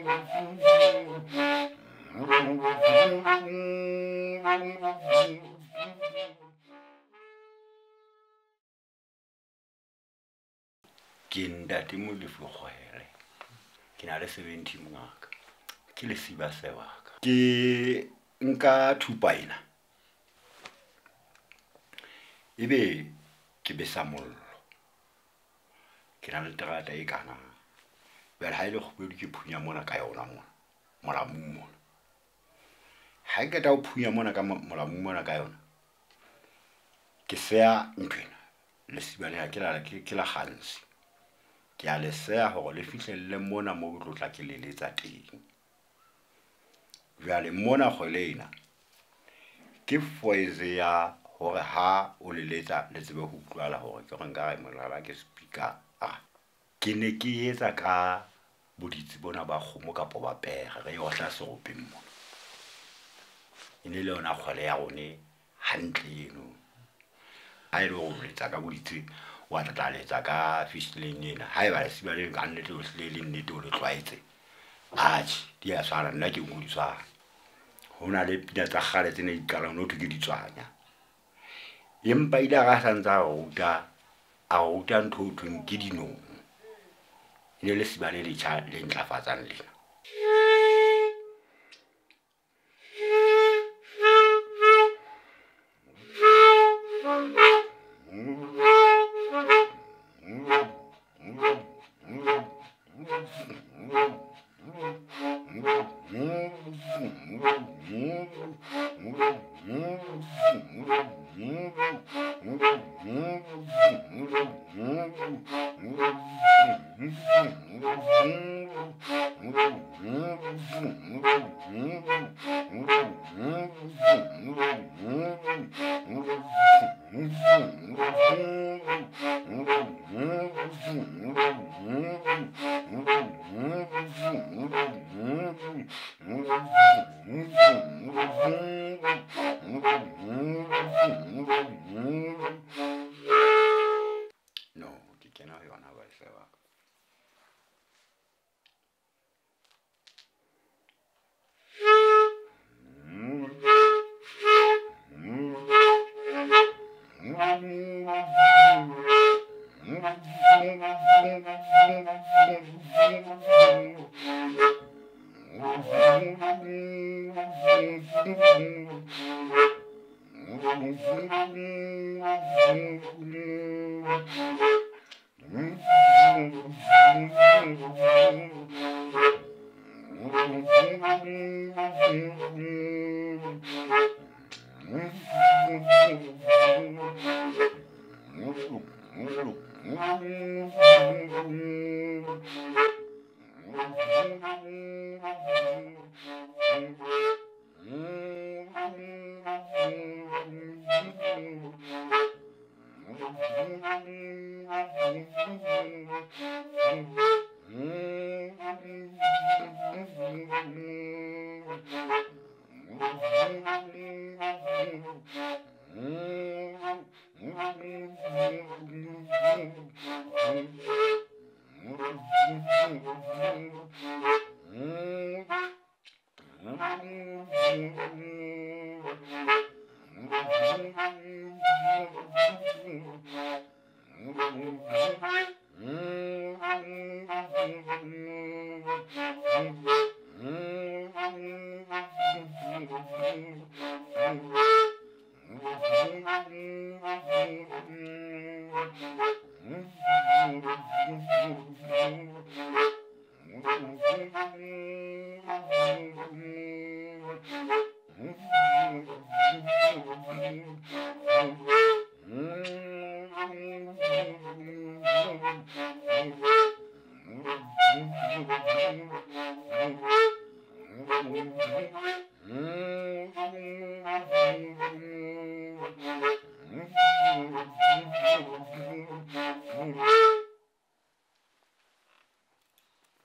Ke ntate Molefi Kgwele, ke na le 70 mongaka, ke lesiba sebaka. Ke nka thupa ena, ebe ke besa mollo. Ke na le terata e kana. Jwale ha e le kgubedu ke phunya mona ka yona mona, molamung mona. Ha ke qeta ho phunya mona ka molamung mona ka yona, ke seya nthwena, lesiba lena ke la ke la kgansi. Ke a le seya hore le fihlelle mona mo ke tlo tla ke le letsa teng. Jwale mona kgwele ena ke voice ya hore ha o le letsa le tsebe ho utlwala hore ke hore nka re molala ke speaker. Ke ne ke etsa ka boditsi bona ba kgomo kapa ba pere re otla seropeng mona. E ne le yona kgwele ya rone hantle eno. Ha e le hore o letsa ka boditsi wa tla letsa ka fish lane ena. Haeba lesiba le ka nnete o hlile le nnete o le tlwaetse, atjhe di a tshwana, nna ke nko di tshwana. Ho na le pina tsa kgale tse ne di qalang ho thwe ke ditswanya. Empa ile a re ha santse a ruta ntho ho thweng ke dinong. E ne le lesiba le letjha le ntlafatsang lena. No, ke kena ho yona ba sebaka.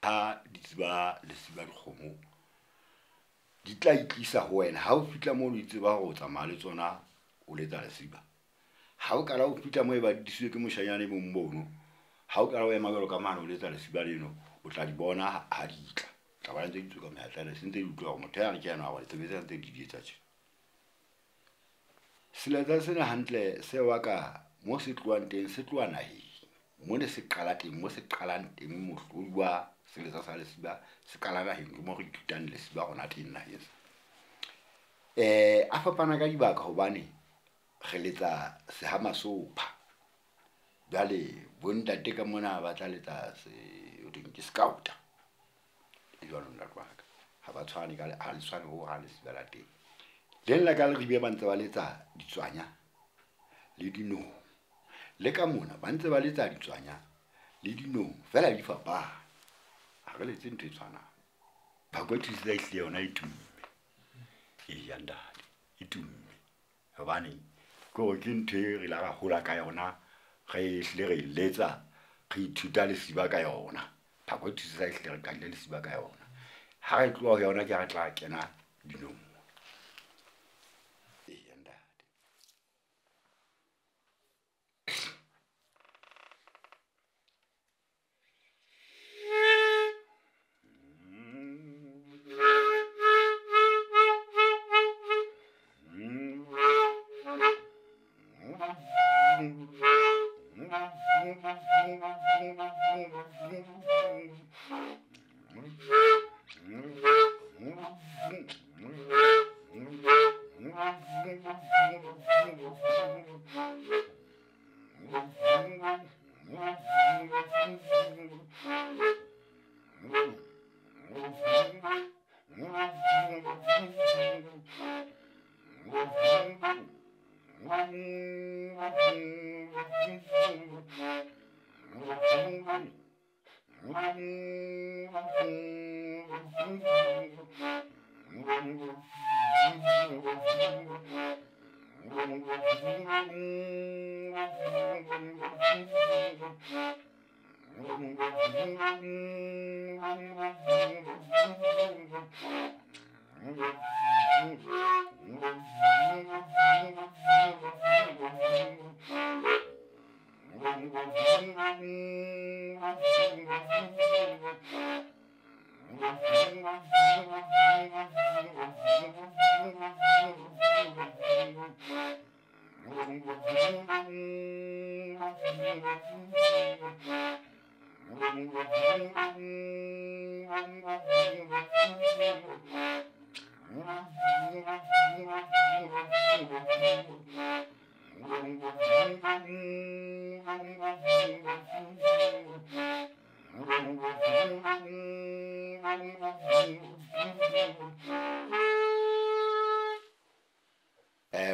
Ha di tseba lesiba dikgomo di tla itlisa ho wena. Ha o fihla moo o itseba hore o tsamaya le tsona o letsa lesiba. Ha o kala o fihla moo e ba disitswe ke moshanyana e mong mono, ha o kala o ema jwalo ka mane o letsa lesiba leno, o tla di bona ha di tla. Tla bona Thola ntse di tswe ka mehatla le se ntse di utlwa hore motho ya re ke yena wa tsebe tse ntse di di etsa tje. Seletsa sena hantle se wa ka mo se tlohang teng, se tloha naheng. Mo ne se qala teng, mo se qalang teng mohlodi wa seletsa sa lesiba se qala naheng, ke mo re ithutang lesiba hona teng naheng. A fapana ka dibaka hobane re letsa sehamasopha. Jwale bo ntate ka mona ba tla letsa se ho thweng ke scouter. E jwalo ntate wa ka. Ha ba tshwane ka ha le tshwane ho hang lesiba la teng. Le la ka Leribe ba ntse ba letsa ditswanya le dinong. Le ka mona ba ntse ba letsa ditswanya le dinong fela di fapana. Ha re letse ntho e tshwanang. Phakwe thusetsa ehlile yona e tumme. Eya ntate, e tumme. Hobane ke hore ke ntho e re la ra hola ka yona, re hlile re e letsa, re ithuta lesiba ka yona. Phakwe thusetsa ehlile re qadile lesiba ka yona. Ha re tloha ho yona ke ha re tla kena dinong. Eya ntate.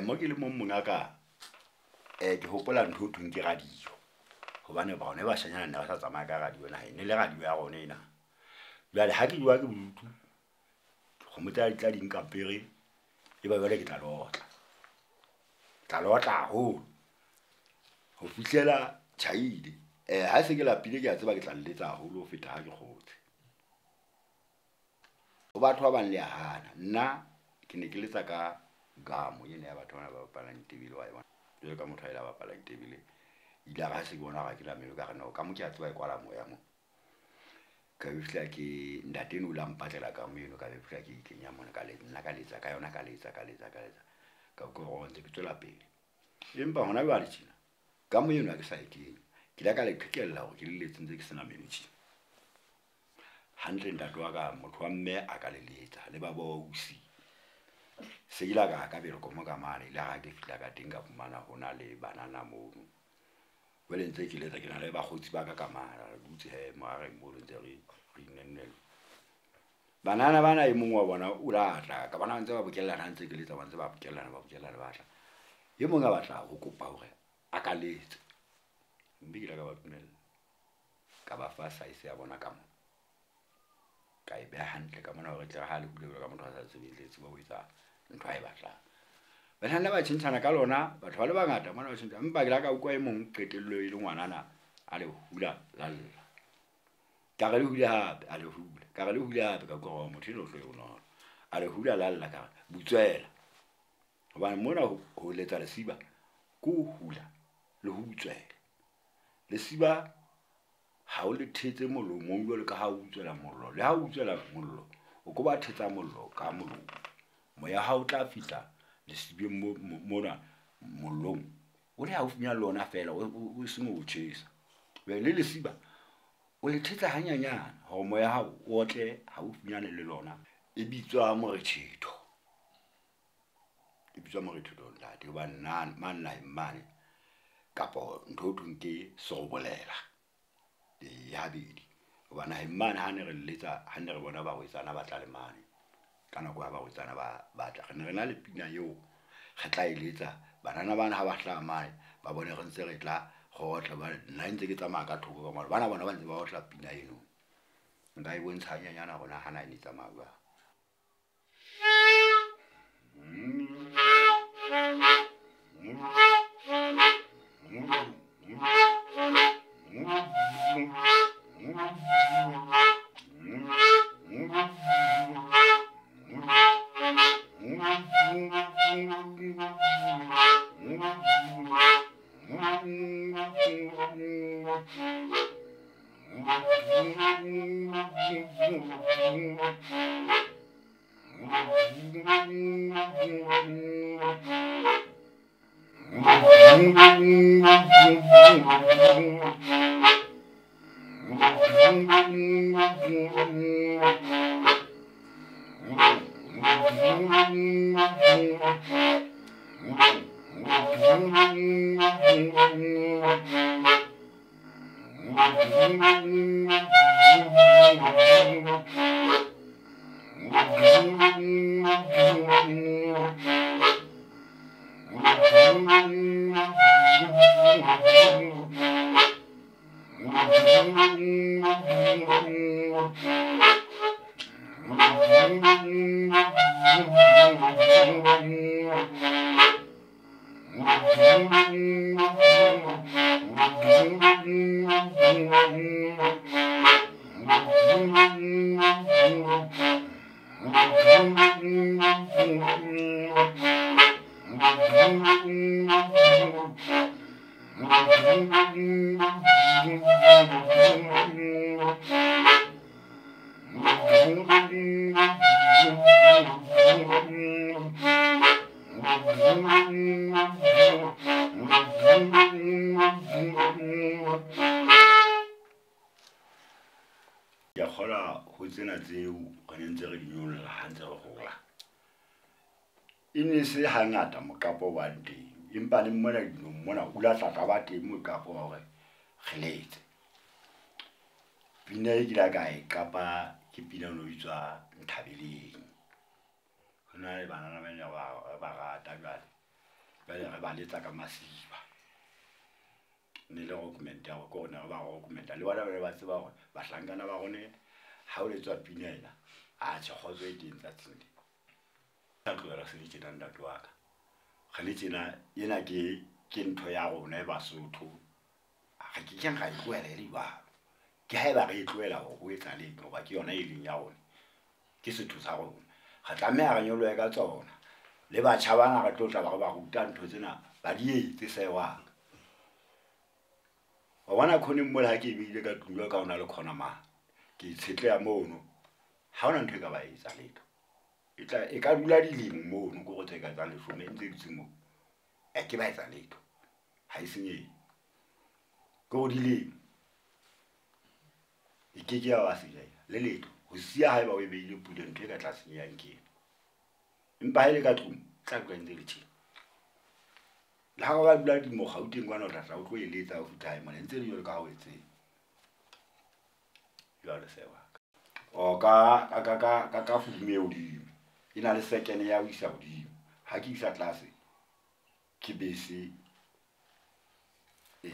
Mo ke le mong mongaka, ke hopola ntho e thweng ke radio. Hobane bone bashanyana ne ba sa tsamaya ka radio naheng, ne le radio ya rona ena. Jwale ha ke jowa ke bodutu, kgomo tsa di tla di nkapere, e ba jwale ke tla lotla. Tla lotla haholo ho fihlela tjhaile. Ha se ke lapile ke a tseba ke tla letsa haholo ho feta ha ke kgotse. Ho batho ba bang le a hana. Nna ke ne ke letsa ka gamo ena ya batho bana ba bapalang ditebele wa e bona. Jwalo ka motho a ile a bapala ditebele, ile a re ha se ke bona hore ha ke na meno ka re no, ka mo ke a tseba e kwala moya mo. Ka be fihla ke ntate eno o la mpatlela ka mo eno, ka be fihla ke ikenya mona ka nna ka letsa ka yona, ka letsa, ka letsa, ka letsa. Ka utlwa hore ntse ke tswela pele. Empa hona jwale tjena, ka mo eno ha ke sa e kenya. Ke ile ka le qhekella hore ke le letse ntse ke sena meno tjena. Hantle ntate wa ka, motho wa mme a ka le letsa, le ba bo ausi. Se ke la ka ka bereko ka mane, ile ha ke fihla ka teng ka fumana hona le banana mono. Jwale ntse ke letsa ke na le bakgotsi ba ka ka mane, re dutse he mohareng mo re ntse re inennela. Banana bana e mong wa bona o la tla, ka bona ntse ba bokellana, ntse ke letsa ba ntse ba bokellana, ba bokellana ba tla. E mong a batla ho kopa hore a ka letse. Mme ke ile ka ba dumella. Ka ba fa size ya bona ka mona. Ka e beha hantle ka mona hore tle ha le hule jwalo ka motho a sa tsebeng le tsebe ho etsa ntho a e batlang. Banana ba tjhentjhana ka lona, batho ba le bangata mona ba tjhentjhana. Empa ke la ka utlwa e mong qetello e le ngwanana a le hula la lla. Ka re le hule hape, a le hula. Ka re le hule hape, ka utlwa hore motho eno o tlo e bonolo. A le hula la lla, ka re butswela. Hobane mona ho letsa lesiba ke ho hula le ho butswela. Lesiba ha o le thetse molomong jwalo ka ha o butswela mollo. Le ha o butswela mollo, O ko ba thetsa mollo ka molomo. Moya ha o tla fihla lesibeng mona mollong, o le haufinyana le ona feela, o seng o tjhesa. Le lesiba o le thetsa hanyanyana hore moya hao o otle haufinyane le lona. E bitswa morethetho. E bitswa morethetho ntate, hobane mane naheng mane kapa ntho ho thweng ke serobolela. E habedi. Hobane naheng mane ha ne re letsa, ha ne re bona barwetsana ba tla le mane. Ka nako ya barwetsana ba tla, re ne re na le pina eo re tla e letsa. Banana bana ha ba hlaha mane, ba bone re ntse re tla re otla. Nna ntse ke tsamaya ka thoko ka mane, bana bona ba ntse ba otla pina eno. Nka e bontsha hanyanyana hore na hana e ne tsamaya jwang. Ke kgola ho tsena tseo re ne ntse re di nyolla ha ntse re hola. E ne se hangata mokapo wa teng, empa le mona dinong mona o la tla ba teng mokapo wa hore re letse. Pina e ke la ka e kapa ke pina no bitswa Nthabeleng. Ho na le banana ba ne ba rata jwale. Jwale re ba letsa ka masiba. Ne le document ya hore ne ba document le bona ba ne ba tseba hore bahlankana ba rone ha o letswa pina ena, a tjhe kgotso e teng tsatsing le. Ka tlohela se le tjena ntate wa ka. Re le tjena ena ke ntho ya rona e Basotho. Re ke keng ra e tlohela e le jwalo. Ke haeba re e tlohela hore ho etsa leng hoba ke yona e leng ya rona. Ke setho sa rona. Re tlameha re nyolohe ka tsona. Le batjha bana re tlo tla ba re ba ruta ntho tsena ba di etse sewang. Wa bona khoneng mola ha ke e beile ka tlung jwalo ka ho na le khona mane. Ke itshetleha mono. Ha hona ntho e ka ba etsa letho. E tla e ka dula dilemo mono ko go tse ka tsa leshome e ntse dutse moo. E ke ba etsa letho. Ha e senyehe. Ke go dilemo. E ke ke ya ba senyeha le letho. Ho siya haeba o e beile puleng ntho e ka tla senyehang ke ena. Empa ha e le ka tlung, tla dula e ntse le tjena. Le ha o ka dula dilemo Gauteng kwana o tla tla o tlo e letsa o fihla hae mona e ntse le jwalo ka ha o e tseba. Jwalo sewa. O ka volume e hodimo. E na le second ya ho isa hodimo. Ha ke isa tlase ke bese e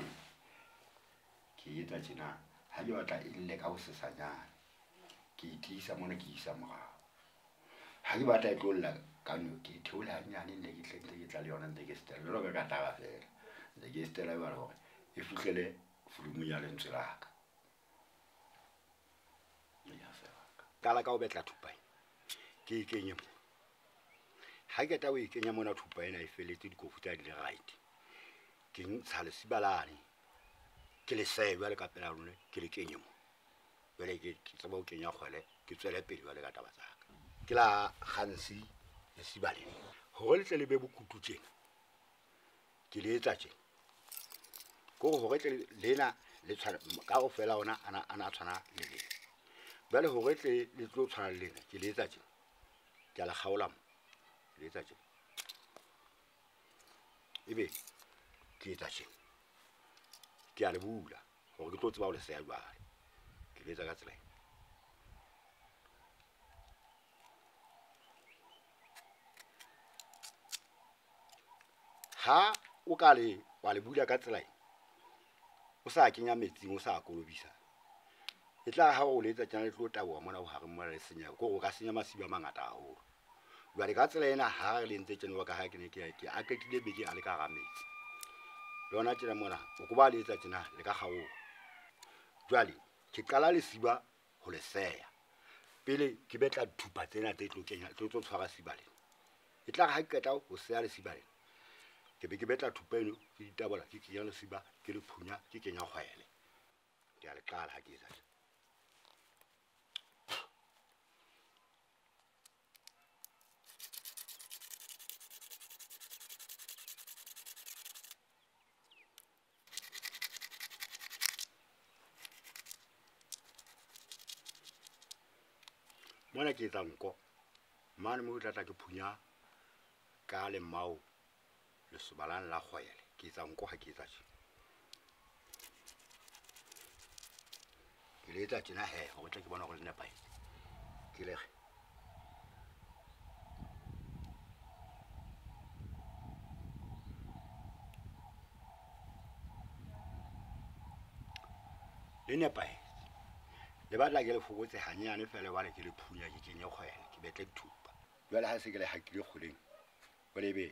ke etsa tjena. Ha ke batla e lle ka hosesanyane, ke e tiisa mona ke isa morao. Ha ke batla e tlo lla ka no ke theola hanyane nne ke tle ntse ke tla le yona ntse ke stela jwalo ka ka taba fela. Ntse ke stela jwalo hore e fihlele volume ya lentswe la ka. Qala ka ho betla thupa ena. Ke e kenye mo. Ha ke qeta ho e kenya mona thupa ena e felletse dikofu tsa di le right. Ke ntsha lesiba lane. Ke le sehe jwale ka pela lona ke le kenye mo. Jwale ke tseba ho kenya kgwele Ke tswele pele jwale ka taba tsa ka. Ke la kgansi lesiba lena. Hore le tle le be bokutu tjena. Ke le etsa tjena. Ke hore tle lena le tshwana kaofela ona ana tshwana le lena. Jwale hore tle le tlo tshwana le lena, ke le etsa tjena. Ke a le kgaola mo. Ke le etsa tjena. Ebe ke etsa tjena. Ke a le bula hore ke tlo tseba ho le seya jwale. Ke le etsa ka tsela ena. Ha o ka le wa le bula ka tsela ena, o sa kenya metsing, o sa kolobisa, e tla ha o le etsa tjena le tlo taboha mona bohareng mona le senyeha, ke hore o ka senya masiba a mangata haholo. Jwale ka tsela ena ha re le ntse tjena ka ha ke ne ke a qetile beke a le ka hara metsi. Le hona tjena mona o ko ba le etsa tjena le ka kgaoha. Jwale ke qala lesiba ho le seya. Pele ke betla dithupa tsena tse tlo kenya tse tlo tshwara siba lena. E tla re ha ke qeta ho seya lesiba lena, ke be ke betla thupa eno, ke ditabola, ke kenya lesiba, ke le phunya, ke kenya kgwele. Ke a le qala ha ke etsa tjena. Mona ke etsa nko. Mane mo ke tla tla ke phunya ka lemao lesoba lane la kgwele. Ke etsa nko ha ke etsa tjena. Ke le etsa tjena he, hore tle ke bone hore le nepahetse. Ke le re. Le nepahetse. Le batla ke le fokotse hanyane feela jwale ke le phunya ke kenye kgwele, ke betle dithupa. Jwale ha se ke le hakile kgweleng, jwale ebe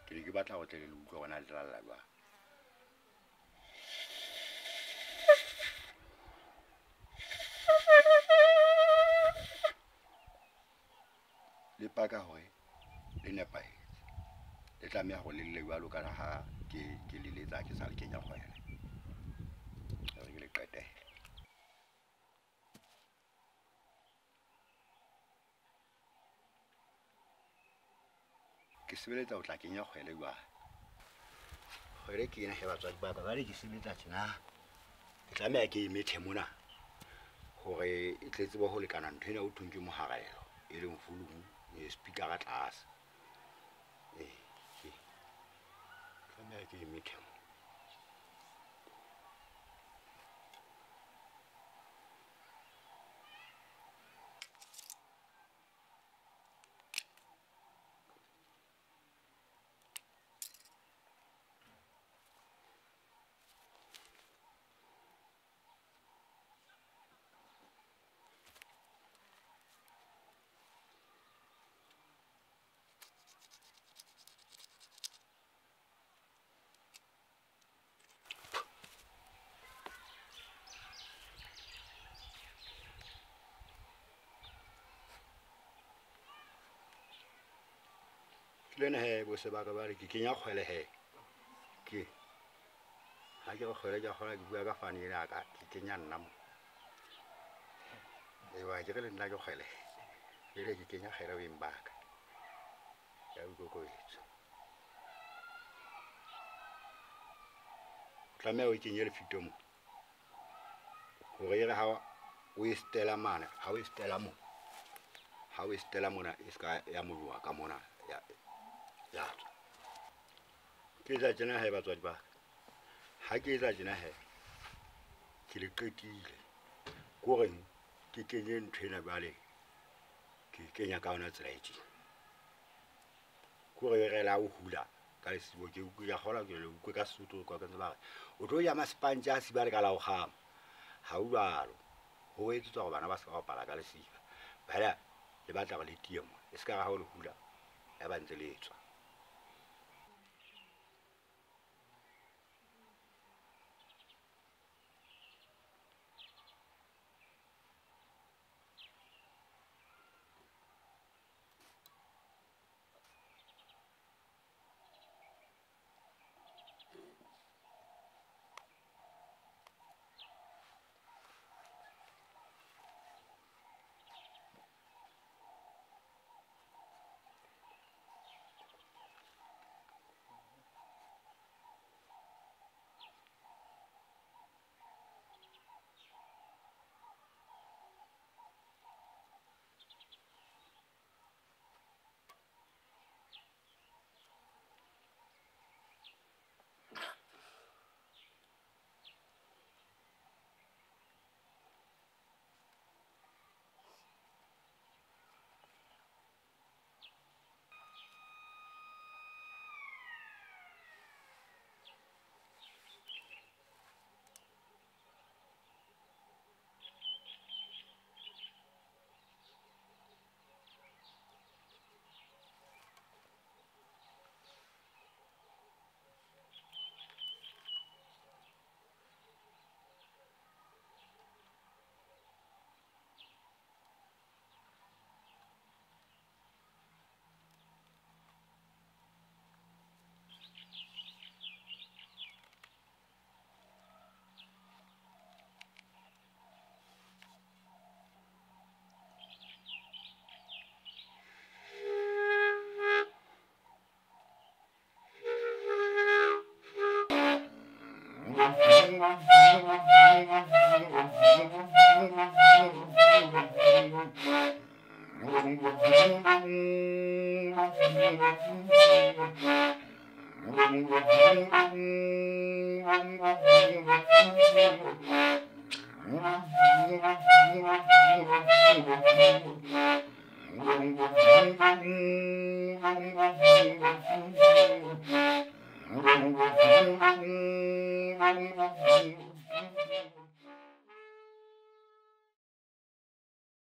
ke ne ke batla ho tle le utlwe hore na le tla lla jwang. Le paka hore le nepahetse. Le tlameha hore le lle jwalo ka ha ke le letsa ke sa le kenya kgwele. Hore ke le qetele. Ke sebeletsa ho tla kenya kgwele jwale. Kgwele ke ena he batswadi ba ka, jwale ke sebetsa tjena. Ke tlameha ke e methe mona hore e tle tsebe ho lekana ntho ena ho thweng ke moharelo, e leng volume le speaker-a tlase. Ke tlameha ke e methe mo. Ke lena he bo sebaka ba re ke kenya kgwele he. Ke ha ke re kgwele ke a kgola ke bua ka fane ena ka ke kenya nna mo. Ewa ke re le nna ke kgwele. Jwale ke kenya kgwele beng ba ka. Ya boikokobetso. O tlameha o kenye lefito mo. Hore e re ha o e stela mane, ha o e stela mo. Ha o e stela mona e ska ya moloa ka mona ya ya tswa. Ke etsa tjena he batswadi ba ka. Ha ke etsa tjena he, ke le qetile. Ke hore ke kenye ntho ena jwale, ke kenya ka yona tsela e tjena. Ke hore re la o hula ka lesibo, ke utlwe ke a kgolwa ke le utlwe ka Sesotho ka ntse ba re, o tlo ja masepantje a siba le ka la ho kgama. Ha ho jwalo. Ho etsetswa hore bana ba se ka bapala ka lesiba. Bana le batla hore le tiye mo. E se ka re ha o le hula, ya ba ntse le tswa. Thank you.